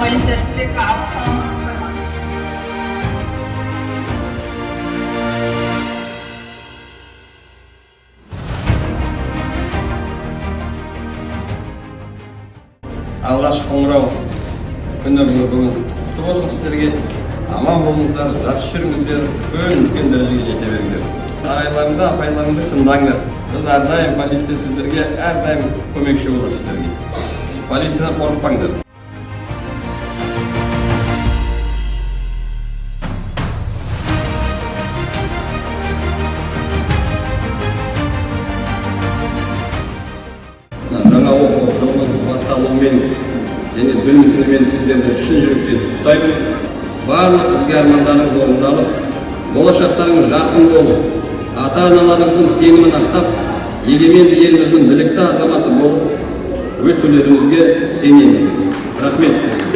Полиция сіздерге алғыс. Саламатсыздар ма? Алғашқы қоңырау күні бүгін құтты болсын сіздерге! Аман болыңыздар, жақсы жүріңіздер, үлкен үлкен дәрежеге жете беріңдер. Ағайларыңды, апайларыңды тыңдаңдар. Біз әрдайым, полиция сіздерге әрдайым көмекші болады сіздерге. Полициядан қорықпаңдар. Мына жаңа оқу жылының басталуымен және Білім күнімен сіздерді шын жүректен құттықтаймын. Барлық ізгі армандарыңыз орындалып, болашақтарыңыз жарқын болып, ата аналарыңыздың сенімін ақтап, егеменді еліміздің білікті азаматы болып өсулеріңізге сенемін. Рахмет сіздерге.